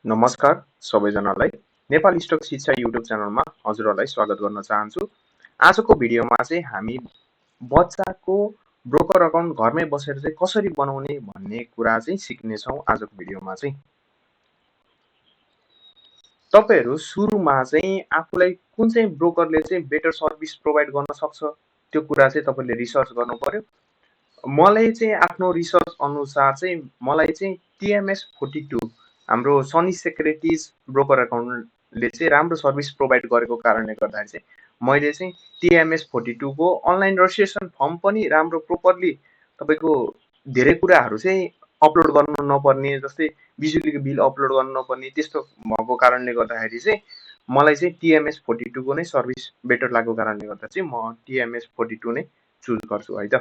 नमस्कार सबैजनालाई नेपाली स्टक शिक्षा युट्युब च्यानलमा हजुरहरूलाई स्वागत गर्न चाहन्छु। आजको भिडियोमा चाहिँ हामी बच्चाको ब्रोकर अकाउन्ट घरमै बसेर चाहिँ कसरी बनाउने भन्ने कुरा चाहिँ सिक्नेछौँ। आजको भिडियोमा चाहिँ तपाईहरू सुरुमा चाहिँ आफूलाई कुन चाहिँ ब्रोकरले चाहिँ बेटर सर्भिस प्रोभाइड गर्न सक्छ त्यो कुरा चाहिँ तपाईले रिसर्च गर्नु पर्यो। मलाई चाहिँ आफ्नो रिसर्च अनुसार चाहिँ मलाई चाहिँ TMS 42 हाम्रो सनी सेक्युरिटिज ब्रोकर अकाउन्टले चाहिँ राम्रो सर्भिस प्रोभाइड गरेको कारणले गर्दाखेरि चाहिँ मैले चाहिँ TMS 42 को अनलाइन रजिस्ट्रेसन फर्म पनि राम्रो प्रोपरली तपाईको धेरै कुराहरू चाहिँ अपलोड गर्नु नपर्ने, जस्तै बिजुलीको बिल अपलोड गर्नु नपर्ने त्यस्तो भएको कारणले गर्दाखेरि चाहिँ मलाई चाहिँ TMS 42 को नै सर्भिस बेटर लागेको कारणले गर्दा चाहिँ म TMS 42 नै चुज गर्छु है त।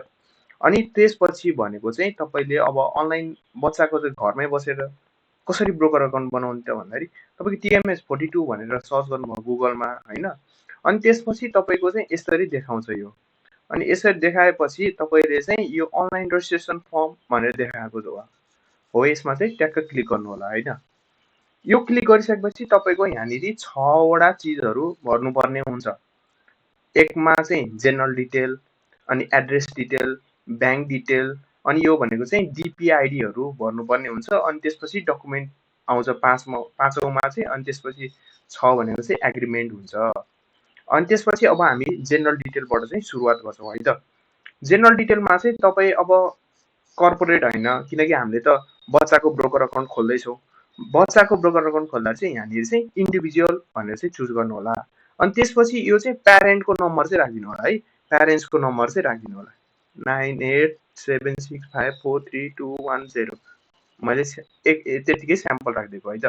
अनि त्यसपछि भनेको चाहिँ तपाईले अब अनलाइन बच्चाको चाहिँ घरमै बसेर कसरी ब्रोकर अकाउन्ट बनाउने त भन्दाखेरि तपाईको TMS 42 भनेर सर्च गर्नुभयो गुगलमा हैन। अनि त्यसपछि तपाईको चाहिँ यसरी देखाउँछ यो। अनि यसरी देखाएपछि तपाईले चाहिँ यो अनलाइन रजिस्ट्रेसन फर्म भनेर देखाएको हो, यसमा चाहिँ ट्याक्क क्लिक गर्नु होला हैन। यो क्लिक गरिसकेपछि तपाईको यहाँनिर 6 वटा चीजहरु भर्नुपर्ने हुन्छ। एकमा चाहिँ जेनरल डिटेल, अनि एड्रेस डिटेल, बैंक डिटेल, अनि यो भनेको चाहिँ DPID हरु भर्नुपर्ने हुन्छ। अनि त्यसपछि डकुमेन्ट आउँछ पाँचौंमा चाहिँ, अनि त्यसपछि 6 भनेको चाहिँ एग्रीमेन्ट हुन्छ। अनि त्यसपछि अब हामी जेनरल डिटेलबाट चाहिँ सुरुवात गर्छौं है त। जेनरल डिटेलमा चाहिँ तपाई अब कर्पोरेट हैन, किनकि हामीले त बच्चाको ब्रोकर अकाउन्ट खोल्दै छौं। बच्चाको ब्रोकर अकाउन्ट खोल्दा चाहिँ यहाँनिर चाहिँ इन्डिभिजुअल भनेर चाहिँ चुज गर्नु होला। अनि त्यसपछि यो चाहिँ प्यारेन्टको नम्बर चाहिँ राखिदिनु होला है। प्यारेन्ट्सको नम्बर चाहिँ राखिदिनु होला 9876543210। मैले त्यतिकै स्याम्पल राखिदिएको है त।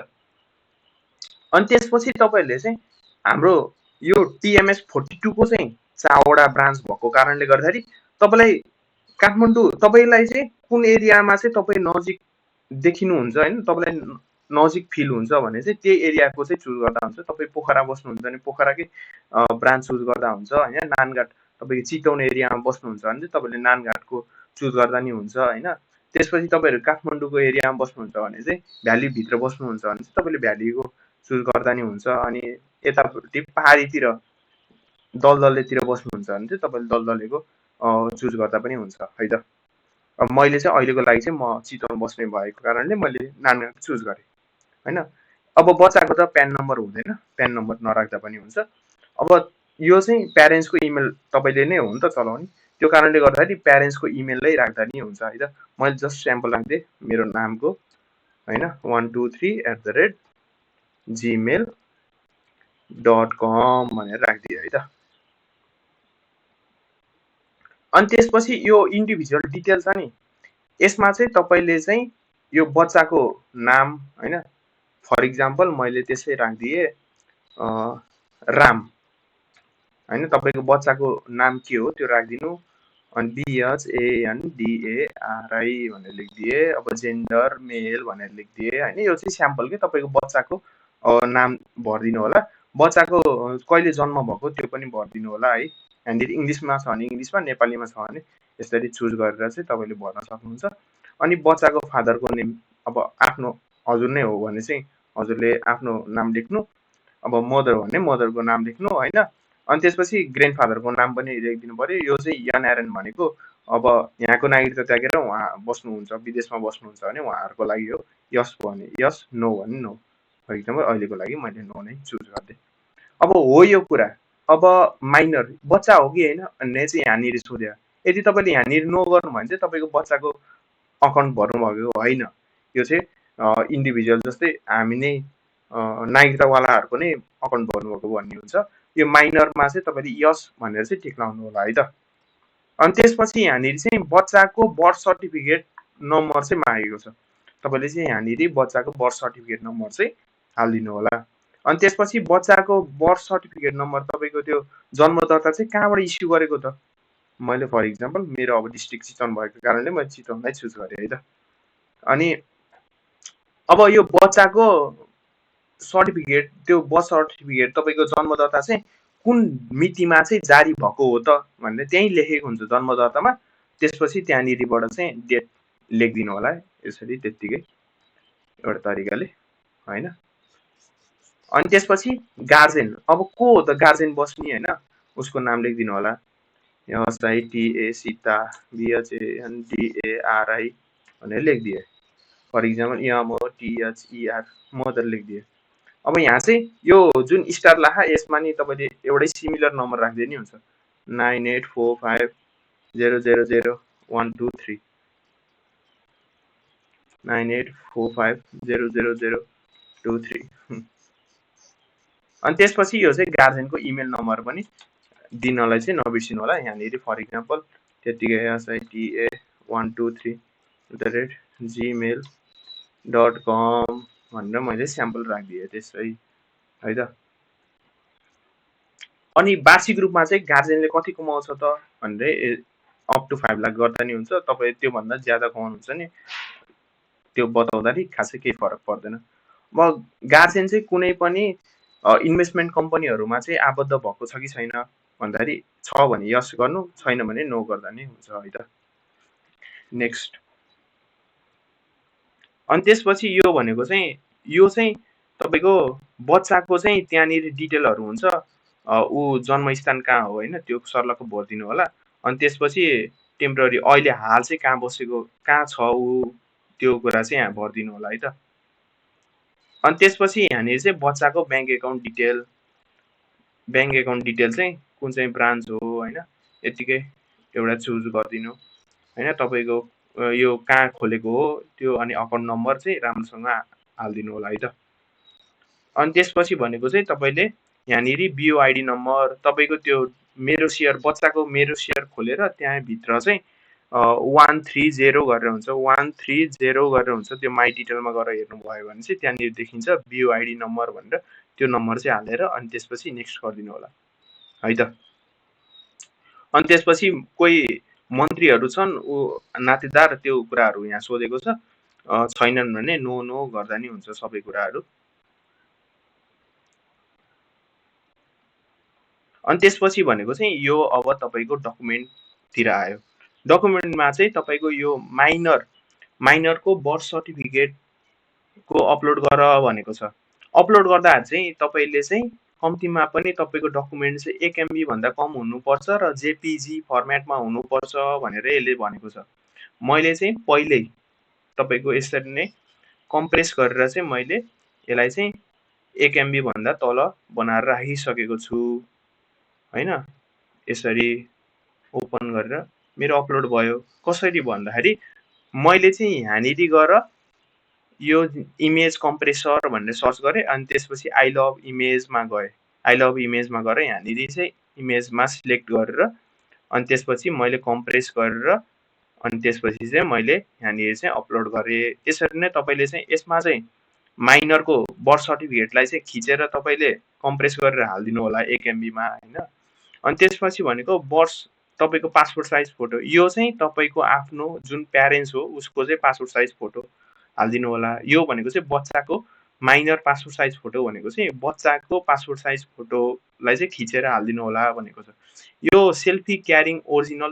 अनि त्यसपछि तपाईहरुले चाहिँ हाम्रो यो TMS 42 को चाहिँ 4 वटा ब्रान्च भएको कारणले गर्दाखेरि तपाईलाई काठमाडौँ तपाईलाई चाहिँ कुन एरियामा चाहिँ तपाई नजिक देखिनुहुन्छ हैन, तपाईलाई नजिक फिल हुन्छ भने चाहिँ त्यही एरियाको चाहिँ चुज गर्दा हुन्छ। तपाई पोखरा बस्नुहुन्छ भने पोखराकै ब्रान्च चुज गर्दा हुन्छ हैन। नानघाट तपाईको चितवन एरियामा बस्नुहुन्छ भने चाहिँ तपाईले नानघाटको चुज गर्दा नि हुन्छ हैन। त्यसपछि तपाईहरु काठमाडौँको एरियामा बस्नुहुन्छ भने चाहिँ भ्याली भित्र बस्नुहुन्छ भने चाहिँ तपाईले भ्यालीको चुज गर्दा नि हुन्छ। अनि यतापट्टि पहाडीतिर दलदलेतिर बस्नुहुन्छ भने चाहिँ तपाईले दलदलेको चुज गर्दा पनि हुन्छ है त। अब मैले चाहिँ अहिलेको लागि चाहिँ म चितवन बस्ने भएको कारणले मैले नानघाट चुज गरे हैन। अब बच्चाको त प्यान नम्बर हुँदैन, प्यान नम्बर नराख्दा पनि हुन्छ। अब यो चाहिँ प्यारेन्ट्सको इमेल तपाईले नै हो नि त चलाउने, त्यो कारणले गर्दाखेरि प्यारेन्ट्सको इमेललाई राख्दा नि हुन्छ है त। मैले जस्ट स्याम्पल राख्दे मेरो नामको हैन 123@gmail.com भनेर राखिदिए है त। अनि त्यसपछि यो इन्डिभिजुअल डिटेल छ नि, यसमा चाहिँ तपाईले चाहिँ यो बच्चाको नाम हैन, फर एक्जाम्पल मैले त्यसै राखिदिए राम हैन। तपाईको बच्चाको नाम के हो त्यो राखिदिनु। अनि BHANDARI भनेर लेखिदिए। अब जेन्डर मेल भनेर लेखिदिए हैन। यो चाहिँ स्याम्पल के तपाईको बच्चाको नाम भर्दिनु होला। बच्चाको कहिले जन्म भएको त्यो पनि भर्दिनु होला है। यहाँनिर इंग्लिशमा छ भने इंग्लिशमा, नेपालीमा छ भने यसरी चुज गरेर चाहिँ तपाईले भर्न सक्नुहुन्छ। अनि बच्चाको फादरको नेम अब आफ्नो हजुर नै हो भने चाहिँ हजुरले आफ्नो नाम लेख्नु। अब मदर हो भने मदरको नाम लेख्नु हैन। अनि त्यसपछि ग्रान्डफादरको नाम पनि लेखिदिनु पर्यो। यो चाहिँ यन एरन भनेको अब यहाँको नागरिकता त्यागेर उहाँ बस्नुहुन्छ, विदेशमा बस्नुहुन्छ भने उहाँहरुको लागि हो। यस भने यस, नो भने नो। फर एक्जाम्पल अहिलेको लागि मैले नो नै चुज गर्दै। अब हो यो कुरा। अब माइनर बच्चा हो कि हैन भन्ने चाहिँ यहाँनिर सोध्यो। यदि तपाईले यहाँनिर नो गर्नु भने चाहिँ तपाईको बच्चाको अकाउन्ट भर्नु भएको होइन। यो चाहिँ इन्डिभिजुअल जस्तै हामी नै नागरिकतावालाहरुको नै अकाउन्ट भर्नु भएको भन्ने हुन्छ। यो माइनरमा चाहिँ तपाईले यस भनेर चाहिँ टिक लाउनु होला है त। अनि त्यसपछि यहाँनिर चाहिँ बच्चाको बर्थ सर्टिफिकेट नम्बर चाहिँ मागेको छ। तपाईले चाहिँ यहाँनिर बच्चाको बर्थ सर्टिफिकेट नम्बर चाहिँ हाल्दिनु होला। अनि त्यसपछि बच्चाको बर्थ सर्टिफिकेट नम्बर तपाईको त्यो जन्मदर्ता चाहिँ कहाँबाट इस्यु गरेको त? मैले फर एक्जाम्पल मेरो अब डिस्ट्रिक्ट चितवन भएको कारणले मैले चितवनलाई चुज गरे है त। अनि अब यो बच्चाको सर्टिफिकेट, त्यो बर्थ सर्टिफिकेट तपाईको जन्मदर्ता चाहिँ कुन मितिमा चाहिँ जारी भएको हो त भन्ने त्यही लेखेको हुन्छ जन्मदर्तामा। त्यसपछि त्यहाँनिरबाट चाहिँ डेट लेखिदिनु होला यसरी त्यतिकै एउटा तरिकाले हैन। अनि त्यसपछि गार्जेन, अब को हो त गार्जेन बस्ने हैन, उसको नाम लेखिदिनु होला। SITA सीता BHANDARI भनेर लेखिदिए। फर इक्जाम्पल MOTHER मदर लेखिदिए। अब यहाँ चाहिँ यो जुन स्टार लाखा यसमा नि तपाईँले एउटै सिमिलर नम्बर राख्दै नि हुन्छ। 9845000123 9845000123 अनि त्यसपछि यो चाहिँ गार्जेनको इमेल नम्बर पनि दिनलाई चाहिँ नबिर्सिनु होला। यहाँनिर फर इक्जाम्पल त्यतिकै SITA1233@gmail.com भनेर मैले स्याम्पल राखिदिएँ त्यसै है त। अनि वार्षिक रूपमा चाहिँ गार्जेनले कति कमाउँछ त भनेर अप टु 5 लाख गर्दा नि हुन्छ। तपाईँ त्योभन्दा ज्यादा कमाउनुहुन्छ नि त्यो बताउँदाखेरि खासै केही फरक पर्दैन। अब गार्जेन चाहिँ कुनै पनि इन्भेस्टमेन्ट कम्पनीहरूमा चाहिँ आबद्ध भएको छ कि छैन भन्दाखेरि छ भने यस गर्नु, छैन भने नो गर्दा नि हुन्छ है त। नेक्स्ट, अनि त्यसपछि यो भनेको चाहिँ यो चाहिँ तपाईँको बच्चाको चाहिँ त्यहाँनिर डिटेलहरू हुन्छ। ऊ जन्मस्थान कहाँ हो होइन, त्यो सर्लक्क भरिदिनु होला। अनि त्यसपछि टेम्पररी अहिले हाल चाहिँ कहाँ बसेको, कहाँ छ ऊ, त्यो कुरा चाहिँ यहाँ भरिदिनु होला है त। अनि त्यसपछि यहाँनिर चाहिँ बच्चाको ब्याङ्क एकाउन्ट डिटेल चाहिँ कुन चाहिँ ब्रान्च हो होइन, यतिकै एउटा चुज गरिदिनु होइन। तपाईँको यो कहाँ खोलेको हो त्यो, अनि अकाउन्ट नम्बर चाहिँ राम्रोसँग हालिदिनु होला है त। अनि त्यसपछि भनेको चाहिँ तपाईँले यहाँनिर BOID नम्बर, तपाईँको त्यो मेरो सेयर, बच्चाको मेरो सेयर खोलेर त्यहाँभित्र चाहिँ 130 गरेर हुन्छ, 130 गरेर हुन्छ। त्यो माई डिटेलमा गएर हेर्नुभयो भने चाहिँ त्यहाँनिर देखिन्छ BOID नम्बर भनेर, त्यो नम्बर चाहिँ हालेर अनि त्यसपछि नेक्स्ट गरिदिनु होला है त। अनि त्यसपछि कोही मन्त्रीहरू छन् ऊ नातेदार, त्यो कुराहरू यहाँ सोधेको छ, छैनन् भने नो नो गर्दा नि हुन्छ सबै कुराहरू। अनि त्यसपछि भनेको चाहिँ यो अब तपाईँको डकुमेन्टतिर आयो। डकुमेन्टमा चाहिँ तपाईँको यो माइनरको बर्थ सर्टिफिकेटको अपलोड गर भनेको छ। अपलोड गर्दा चाहिँ तपाईँले चाहिँ कम्तीमा पनि तपाईँको डकुमेन्ट चाहिँ 1 MB भन्दा कम हुनुपर्छ र JPG फर्मेटमा हुनुपर्छ भनेर यसले भनेको छ। मैले चाहिँ पहिल्यै तपाईँको यसरी नै कम्प्रेस गरेर चाहिँ मैले यसलाई चाहिँ 1 MB भन्दा तल बनाएर राखिसकेको छु होइन। यसरी ओपन गरेर मेरो अपलोड भयो। कसरी भन्दाखेरि मैले चाहिँ यहाँनिर गएर यो इमेज कम्प्रेसर भनेर सर्च गरेँ। अनि त्यसपछि आई लभ इमेजमा गएँ। आई लभ इमेजमा गएर यहाँनिर चाहिँ इमेजमा सिलेक्ट गरेर अनि त्यसपछि मैले कम्प्रेस गरेर अनि त्यसपछि चाहिँ मैले यहाँनिर चाहिँ अपलोड गरेँ। त्यसरी नै तपाईँले चाहिँ यसमा चाहिँ माइनरको बर्थ सर्टिफिकेटलाई चाहिँ खिचेर तपाईँले कम्प्रेस गरेर हालिदिनु होला 1 MB-मा होइन। अनि त्यसपछि भनेको बर्थ तपाईँको पासपोर्ट साइज फोटो, यो चाहिँ तपाईँको आफ्नो जुन प्यारेन्ट्स हो उसको चाहिँ पासपोर्ट साइज फोटो हालिदिनु होला। यो भनेको चाहिँ बच्चाको माइनर पासपोर्ट साइज फोटो भनेको चाहिँ बच्चाको पासपोर्ट साइज फोटोलाई चाहिँ खिचेर हालिदिनु होला भनेको छ। यो सेल्फी क्यारिङ ओरिजिनल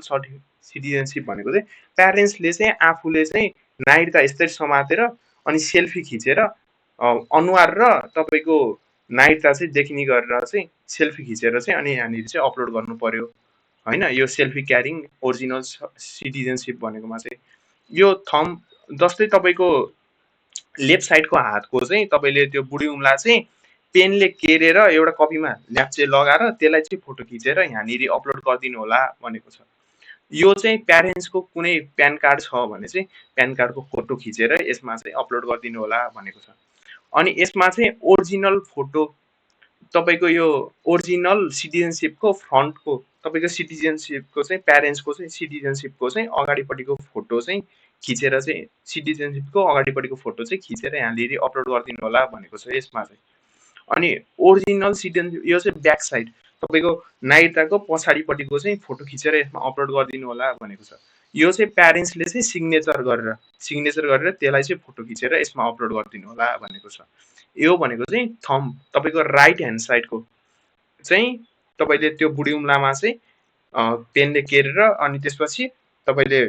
सिटिजनसिप भनेको चाहिँ प्यारेन्ट्सले चाहिँ आफूले चाहिँ नागरिकता यस्तै समातेर अनि सेल्फी खिचेर अनुहार र तपाईँको नागरिकता चाहिँ देखिने गरेर चाहिँ सेल्फी खिचेर चाहिँ अनि यहाँनिर चाहिँ अपलोड गर्नु पर्यो होइन। यो सेल्फी क्यारिङ ओरिजिनल सिटिजनसिप भनेकोमा चाहिँ यो थम्ब जस्तै तपाईँको लेफ्ट साइडको हातको चाहिँ तपाईँले त्यो बुढी उम्ला चाहिँ पेनले केरेर एउटा कपीमा ल्याप्चे लगाएर त्यसलाई चाहिँ फोटो खिचेर यहाँनिर अपलोड गरिदिनु होला भनेको छ। यो चाहिँ प्यारेन्ट्सको कुनै प्यान कार्ड छ भने चाहिँ प्यान कार्डको फोटो खिचेर यसमा चाहिँ अपलोड गरिदिनु होला भनेको छ। अनि यसमा चाहिँ ओरिजिनल फोटो तपाईँको यो ओरिजिनल सिटिजनसिपको फ्रन्टको तपाईँको सिटिजनसिपको चाहिँ प्यारेन्ट्सको चाहिँ सिटिजनसिपको चाहिँ अगाडिपट्टिको फोटो चाहिँ खिचेर चाहिँ सिटिजनसिपको अगाडिपट्टिको फोटो चाहिँ खिचेर यहाँनिर अपलोड गरिदिनु होला भनेको छ यसमा चाहिँ। अनि ओरिजिनल सिटिजनसिप यो चाहिँ ब्याक साइड तपाईँको नागरिकताको पछाडिपट्टिको चाहिँ फोटो खिचेर यसमा अपलोड गरिदिनु होला भनेको छ। यो चाहिँ प्यारेन्ट्सले चाहिँ सिग्नेचर गरेर त्यसलाई चाहिँ फोटो खिचेर यसमा अपलोड गरिदिनु होला भनेको छ। यो भनेको चाहिँ थम्ब तपाईँको राइट ह्यान्ड साइडको चाहिँ तपाईँले त्यो बुढी उम्लामा चाहिँ पेनले केरेर अनि त्यसपछि तपाईँले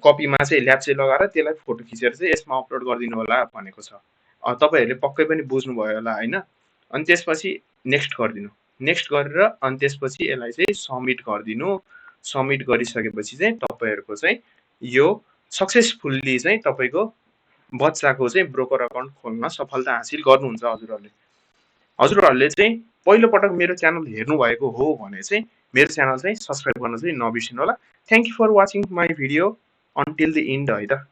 कपीमा चाहिँ ल्याप्चे लगाएर त्यसलाई फोटो खिचेर चाहिँ यसमा अपलोड गरिदिनु होला भनेको छ। तपाईहरुले पक्कै पनि बुझ्नुभयो होला हैन। अनि त्यसपछि नेक्स्ट गरिदिनु। नेक्स्ट गरेर अनि त्यसपछि यसलाई चाहिँ सबमिट गरिदिनु। सबमिट गरिसकेपछि चाहिँ तपाईहरुको चाहिँ यो सक्सेसफुल्ली चाहिँ तपाईको बच्चाको चाहिँ ब्रोकर अकाउन्ट खोल्न सफलता हासिल गर्नुहुन्छ हजुरहरुले। हजुरहरुले चाहिँ पहिलो पटक मेरो च्यानल हेर्नु भएको हो भने चाहिँ मेरो च्यानल चाहिँ सब्स्क्राइब गर्न चाहिँ नबिर्सिनु होला। Thank you for watching my video until the end है त।